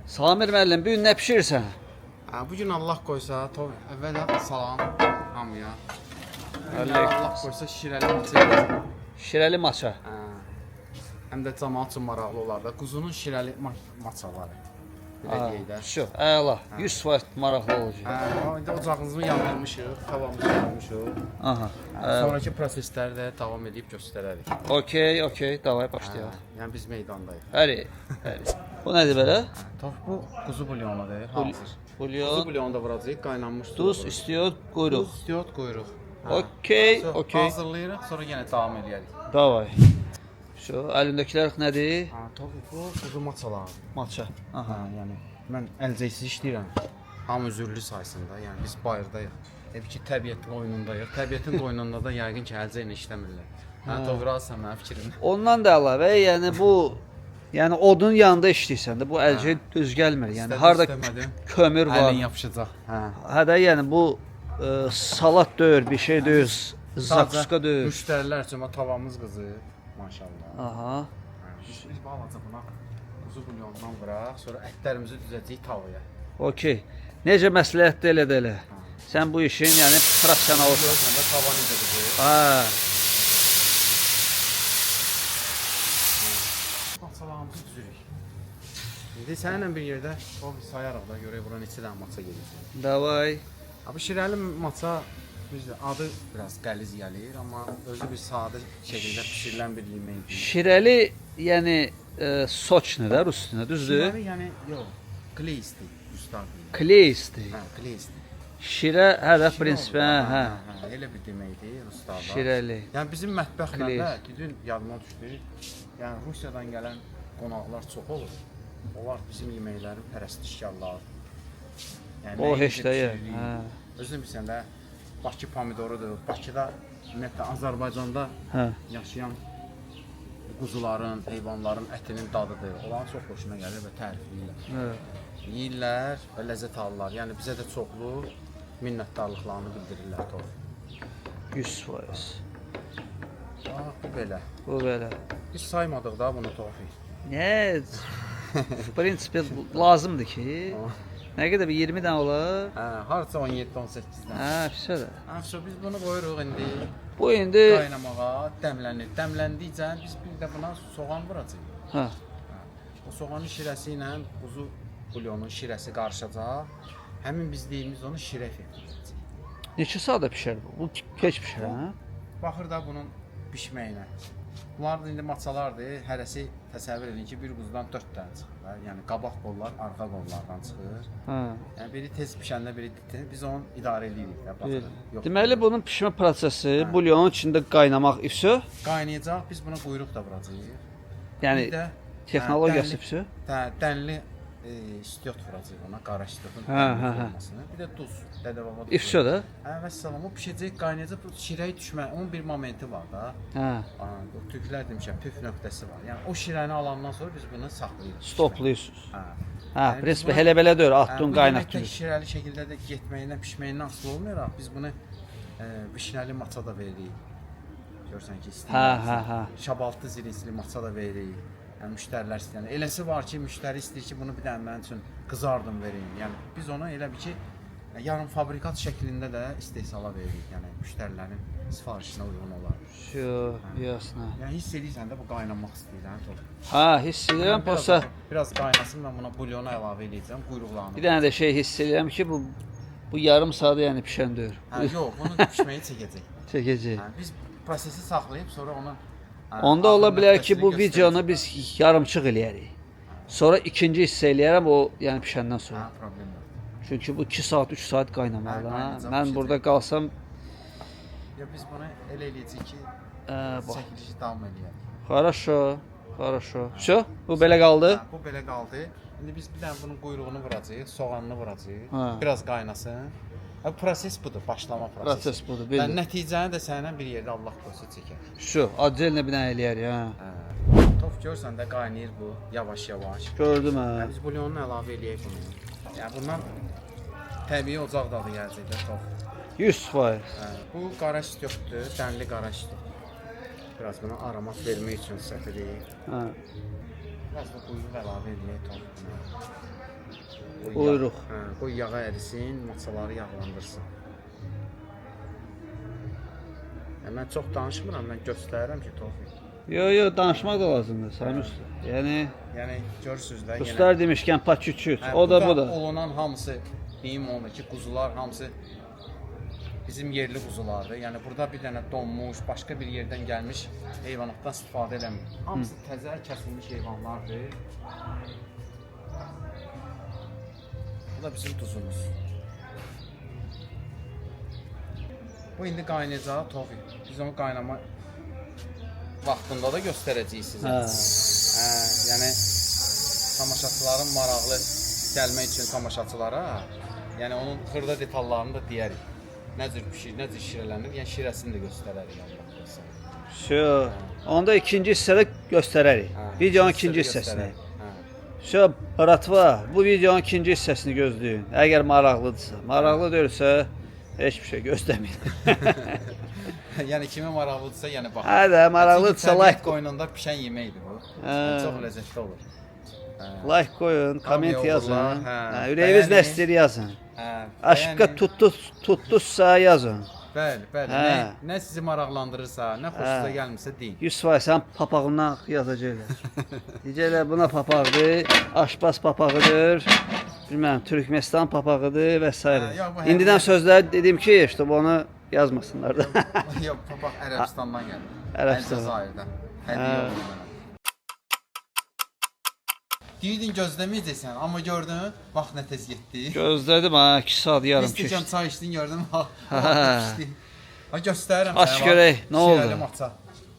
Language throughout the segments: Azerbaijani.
Samir müəllim, bu gün nə bişirirsən? Ha, bu gün Allah qoysa, əvvəla salam hamıya. Aleyküm. Allah qoysa şirəli maça edəcəm. Şirəli maça. Hə. Həm də camaat üçün maraqlı olar da. Quzunun şirəli maçaları. Belə deyək də. Şu, əla. 100% maraqlı olacaq. Hə, indi ocağımızı yandırmışıq, tavamızı qoymuşuq. Aha. Sonrakı prosesləri də davam edib göstərərik. Okey, okey, davay başlayaq. Hə, yəni biz meydandayıq. Həri, həri. Bu nədir belə? Tof bu quzu bulyonudur, hazır. Quzu Bulyon, bulyonu da vuracağıq, qaynanmış su. duz, istiot, quyruq. Duz, istiot, quyruq. Hə. Okey, okey. Hazırlayırıq, sonra yenə davam eləyərik. Davay. Şu, əlindəkilər nədir? Ha, tof bu quzu maçaları. Maça. Aha. Hə, yəni mən əlcəksiz işləyirəm. Hamı üzürlü sayısında, yəni biz bayırdayıq. Təbii ki, təbiətin qoynundayıq. Təbiətin qoynunda da yəqin ki, əlcəklə işləmirlər. Hə, doğru alsan mənim fikrim. Ondan da əlavə, yəni bu yəni odun yanında işləyirsən də bu əlcək düz gəlmir. Yəni İstədim, harda istəmədim. kömür var. Əlin yapışacaq. Hə. Hə də yəni bu salat deyir, bir şey deyir, zakuska deyir. Müştərilər üçün bax, tavamız qızır. Maşallah. Aha. Hə, biz balaca buna quzu bulyonundan vuraq, sonra ətlərimizi düzəcəyik tavaya. Okey. Necə məsləhətdir elə də elə. Sən bu işin yəni professionalısan. Görürsən də tava necə qızır. Ha. Maçalarımızı düzürük. İndi səninlə bir yerdə o sayarıq da görək bura neçə dənə maça gedir. Davay. Ha bu şirəli maça düzdür, adı biraz qəliz gəlir, amma özü bir sadə şəkildə bişirilən bir yeməkdir. Şirəli yəni soçni da rus dilində, düzdür? Şirəli yəni yox, kleysti ruslar deyir. Kleysti. Hə, kleysti. Şirə, hə də prinsipə, hə. Hə, elə bir deməkdir ruslarda. Şirəli. Yəni bizim mətbəxlə də Kleys. dün yadıma düşdü. Yəni Rusiyadan gələn qonaqlar çox olur. Onlar bizim yeməklərin pərəstişkarları. Yəni O nəyi heç necə də yə, bişiririk. hə. Özün bilirsən də Bakı pomidorudur. Bakıda ümumiyyətlə Azərbaycanda Hə. yaşayan quzuların, heyvanların ətinin dadıdır. Onların çox xoşuna gəlir və tərifləyirlər. Hə. Yeyirlər və ləzzət alırlar. Yəni bizə də çoxlu minnətdarlıqlarını bildirirlər tof. 100%. Bax, bu belə. Bu belə. Biz saymadıq da bunu Tofiq. Nə? В принципе lazımdır ki. Nə qədər bir 20 dənə olar? Hə, harca 17-18 dənə. Hə, pis də. Hə, so biz bunu qoyuruq indi Bu indi qaynamağa, dəmlənir. Dəmləndikcə biz bir də buna soğan vuracağıq. hə. O soğanın şirəsi ilə quzu bulyonun şirəsi qarışacaq. Həmin biz deyimiz onu şirə effekti verəcək. Neçə saatda pişər bu? Bu keç pişər, hə? Baxır da bunun bişməyinə. Bunlar da indi maçalardır. Hərəsi təsəvvür edin ki, bir quzudan 4 dənə çıxır da. Yəni qabaq qollar arxa qollardan çıxır. Hə. Yəni biri tez pişəndə, biri tez. Biz onu idarə eləyirik də, baxırıq. Yox. Deməli bunun pişmə prosesi bulyonun içində qaynamaq и всё. Qaynayacaq, biz buna quyruq da vuracağıq. Yəni Bir də texnologiyası hə, всё. Hə, dənli istiot vuracağıq ona, qara istiotun Hə, dənli hə, hə. formasını. Bir də duz, dədə baba duzu. И всё da. Hə, vəssalam, o bişəcək, qaynayacaq, bu şirəyi düşmə, onun bir momenti var da. Hə. Aa, o türklər demişəm, püf nöqtəsi var. Yəni o şirəni alandan sonra biz bunu saxlayırıq. Stoplayırsınız. Hə. Hə, Yəni biz prinsipə bunu- elə belə deyir, Hə, atdın, bu qaynatdın. yemək tək şirəli şəkildə də getməyindən, pişməyindən asılı olmayaraq biz bunu vişnəli maça da veririk. Görsən ki, istəyirlər. Hə, hə, hə. Şabaltı zirinsli maça da veririk. Yəni müştərilər istəyən. Eləsi var ki, müştəri istəyir ki, bunu bir dənə mənim üçün qızardım verin. Yəni biz onu elə bir ki, yarım fabrikat şəklində də istehsala veririk. Yəni müştərilərin sifarişinə uyğun olaraq. Всё, ясно. Yəni hiss edirsən də bu qaynamaq istəyir, hə, çox. Hə, hiss edirəm, prosta biraz qaynasın, mən buna bulyonu əlavə eləyəcəm, quyruqlarını. bir dənə də şey hiss edirəm ki, bu yarım saat yəni pişən deyir. Hə, yox, bunu bişməyi çəkəcək. Çəkəcək. Hə, biz prosesi saxlayıb sonra onun hə, Onda ola axır bilər ki, nöqtəsini bu videonu göstərəcək. biz yarımçıq eləyərik. Sonra ikinci hissə eləyərəm o, yəni pişəndən sonra. Hə, problem yox. Çünki bu 2 saat, 3 saat qaynamalı. Hə, Hə? qaynayacaq, Mən pişəcək. burada qalsam, Ya biz bunu elə eləyəcəyik ki, bax. çəkilişi davam eləyərik. Хорошо, хорошо. Всё, bu belə qaldı. Hə, bu belə qaldı. İndi biz bir dənə bunun quyruğunu vuracağıq, soğanını vuracağıq. Hə. Biraz qaynasın. Hə, proses budur, başlama prosesi. Proses budur, Yəni bildim. nəticəni də səninlə bir yerdə Allah qoysa çəkər. Всё, отдельно bir dənə eləyərik, hə. Hə. Tof görsən də qaynayır bu yavaş-yavaş. Gördüm hə. Yəni biz bulyonunu əlavə eləyək bunu. Yəni bundan təbii ocaq dadı gələcək də tof. 100%. Hə, bu qara istiotdur, dənli qara istiot. Biraz buna aromat vermək üçün səpirik. Hə. Biraz da quyruq əlavə eləyək tof buna. Qoy Buyruq. Hə, qoy yağı ərisin, maçaları yağlandırsın. Yəni, mən çox danışmıram, mən göstərirəm ki, Tofiq. Yo, yo, danışmaq da lazımdır Sami usta. Yəni Yəni görürsüz də yenə. ruslar demişkən paçuçut. Hə, O da bu da. Olunan hamısı deyim onu ki, quzular hamısı bizim yerli quzulardır. Yəni burada bir dənə donmuş, başqa bir yerdən gəlmiş heyvanatdan istifadə eləmir. Hamısı təzə kəsilmiş heyvanlardır. Bu da bizim duzumuz. Bu indi qaynayacaq, Tofiq. Biz onu qaynama vaxtında da göstərəcəyik sizə. Hə. Hə, yəni tamaşaçıların maraqlı gəlmək üçün tamaşaçılara, yəni onun xırda detallarını da deyərik. Nə cür pişir, nə cür şirələnir, yəni şirəsini də göstərərik Allah qoysa. Şö. Onda ikinci hissədə göstərərik. Hə, Videonun ikinci ikinci hissədə hissəsini. göstərərik. Hə. Şö, bratva, bu videonun ikinci hissəsini gözləyin. Əgər maraqlıdırsa, maraqlı deyilsə heç bir şey gözləməyin. Yəni kimə maraqlıdırsa, yəni bax. Hə də maraqlıdırsa Çünki like təbiət qoynunda pişən yeməkdir bu. Hə. Yəni, çox ləzzətli olur. Hə. Like qoyun, komment Hamıya yazın. uğurlar, hə. Hə, ürəyiniz nə Bəyənin. istəyir yazın. Hə. Aşka bəyənin. tutdu, tutduzsa yazın. Bəli, bəli. Hə. Nə sizi maraqlandırırsa, nə xoşunuza Hə. gəlmirsə deyin. 100% sən papağından yazacaqlar. Deyəcəklər buna papaqdır, aşpaz papağıdır, bilməm Türkmenistan papağıdır və s. Hə, yox, bu İndidən həqiqət. sözləri dedim ki, işte onu yazmasınlar da. Yox, papaq Ərəbistandan gəlir. Ərəbistan. Əlcəzairdən. Hədiyyə Hə. oldu mənə. Deyirdin gözləməyəcəksən, amma gördün, vaxt nə tez getdi. Gözlədim ha, 2 saat yarım Biz stəkan keçdi. çay içdin, gördün, vaxt Hə. pişdi. Ha göstərirəm Aç sənə, bax. görək, nə oldu? Şirəli maça.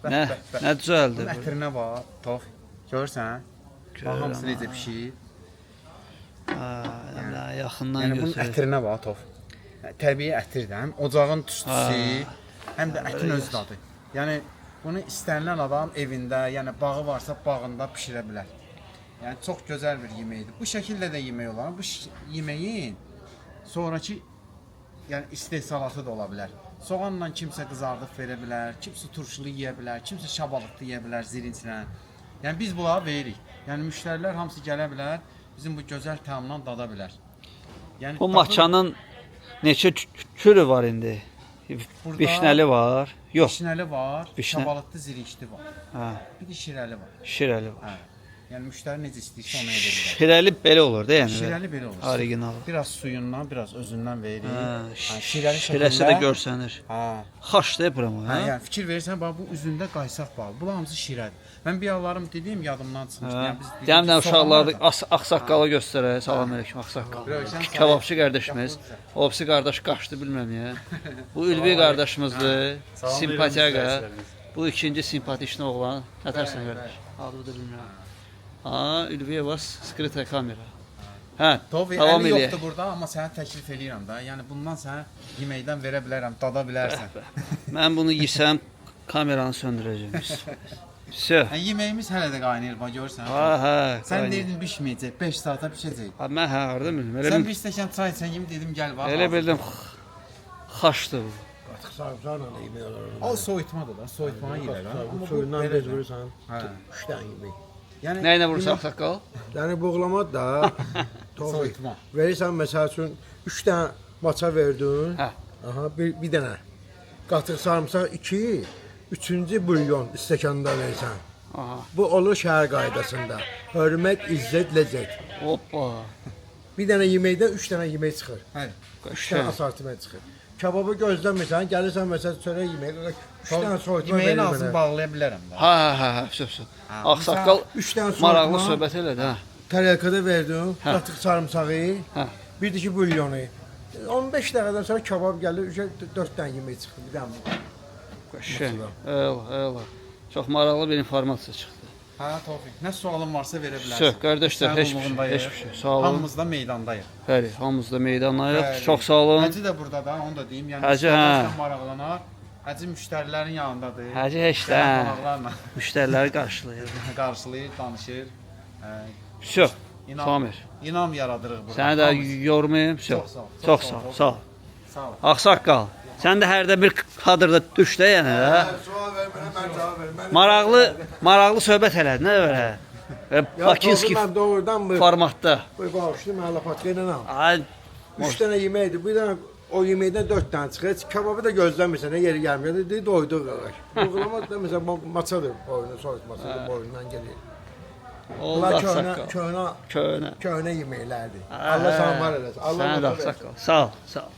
Bəh, Nə, bəh, bəh. nə düzəldi Bunun bu? ətrinə bax, Tof. Görürsən? Bax, Görürəm, hamısı necə ha. pişir. Ha, nə, yaxından Yəni bunun götür. ətrinə bax, Tof. Təbii ətirdir, həm ocağın tüstüsü, həm də ətin öz dadı. Yəni bunu istənilən adam evində, yəni bağı varsa bağında bişirə bilər. Yəni çox gözəl bir yeməkdir. Bu şəkildə də yemək olar. Bu yeməyin sonrakı yəni istehsalatı da ola bilər. Soğanla kimsə qızardıb verə bilər, kimsə turşulu yeyə bilər, kimsə şabalıqlı yeyə bilər zirinclə. Yəni biz bunları veririk. Yəni müştərilər hamısı gələ bilər, bizim bu gözəl təamdan dada bilər. Yəni Bu dadı- maçanın neçə türü var indi? Burada Vişnəli var. Yox. Vişnəli var, Vişnə- şabalıqlı zirincli var. Hə, Bir də şirəli var. şirəli var. Hə. Yəni müştəri necə istəyirsə ona edə bilər. Şirəli belə olur da yəni. Şirəli belə olur. Original. Biraz suyundan, biraz özündən veririk. Hə, Hə, şirəli şirəsi də şəkildə- görsənir. Hə. Xaşdır pramo, Hə, hə? yəni fikir verirsən, bax bu üzündə qaysaq var. Bu hamısı şirədir. Mən bir anlarım dediyim yadımdan çıxmışdı. Hə. Yəni biz dedik Dəm ki, dəm uşaqlar soğanlar da- ağsaqqalı göstərək. Salam əleykum ağsaqqal. Rövşən sağ- Kababçı qardaşımız. O birisi qardaş qaçdı bilməm niyə. Bu Ülvi qardaşımızdır. Salam Simpatiyaqa. verirəm Bu ikinci simpatişli oğlan. Nə tərsən Bəli, qardaş? Adı da bilmirəm. Ha, Ülviyə vas skritaya kamera. Hə, Tofi, davam əli eləyək. yoxdur burada, amma sənə təklif eləyirəm də. Yəni bundan sənə yeməkdən verə bilərəm, dada bilərsən. Mən bunu yesəm kameranı söndürəcəm. Vsə. Yəni yeməyimiz hələ də qaynayır, bax görürsən. Ha, hə. Sən qaynayır. deyirdin bişməyəcək, 5 saata bişəcək. Ha, mən hə, harda bildim. Elə Sən bil- bir stəkan çay içən kimi dedim gəl bax. elə hazır. bildim xaşdır bu. Qatıq sarımsaqla da yemək olar onu. O soyutmadır da, soyutmanı yeyirlər. ha. Amma bu Suyundan belə bez də. vurursan, Hə. üç dənə yemək. Yəni Nə ilə vurursan ağsaqqal? Yəni buğlama da tofi. Soyutma. Verirsən məsəl üçün 3 dənə maça verdin. Hə. Aha, bir dənə. Qatıq sarımsaq 2, üçüncü bulyon stəkanda verirsən. Aha. Bu olur şəhər qaydasında. Hörmət, izzət, ləzzət. Hoppa. Bir dənə yeməkdən 3 dənə yemək çıxır. Hə. 3 dənə asortiment çıxır. Kababı gözləmirsən, gəlirsən məsələn çörək yeməyə, 3 dənə soyutma Yeməyin verir ağzını mənə. bağlaya bilərəm də. Ha, hə, hə, hə, vsə, vsə. Ağsaqqal Üç dənə soyutma. maraqlı söhbət elədi, hə. Tarelkada verdim, Hə. qatıq sarımsağı, Hə. bir də ki bulyonu. 15 dəqiqədən sonra kabab gəlir, 4 dənə yemək çıxdı, bir dənə bu. Qəşəng. Eyvallah, eyvallah. Çox maraqlı bir informasiya çıxdı. Hə, Tofiq, nə sualın varsa verə bilərsən. Vsə, qardaşlar, Sənin heç bir şey, qulluğundayıq. heç bir şey. Sağ olun. Hamımız da meydandayıq. Bəli, hamımız da meydandayıq. Bəli. Çox sağ olun. Hacı da burada da, onu da deyim. Yəni Hacı, hə. müştərilər maraqlanar. Hacı müştərilərin yanındadır. Hacı heç də Gələn hə, qonaqlarla müştəriləri qarşılayır. qarşılayır, danışır. Hə, Vsə, İnam, Samir. inam yaradırıq burada. Səni də Hamımız. yormayım. Vsə. Çox sağ ol, Çox sağ ol. Sağ ol. Sağ ol. Ağsaqqal, sən də hərdə bir kadrda düş də yəni, hə? Sual ver mənə, mən cavab verim. Maraqlı, maraqlı söhbət elədin, nə belə? Və Ya Bakınski tozu mən doğrudan bu formatda. bu qovuşdu mən lapatka ilə al. Ay, 3 dənə yeməkdir. Bir dənə o yeməkdən 4 dənə çıxır. Heç kababı da gözləmirsən, nə yeri gəlmir. Dedi doydu qardaş. Buğlama da məsələn bu maçadır boynu, soyut maçadır boynundan gedir. oldu Bunlar köhnə, ağsaqqal. köhnə, Köhnə. köhnə yeməklərdir. Allah sağ var eləsin. Allah Sənə də var eləsin. ağsaqqal. Sağ ol, sağ ol.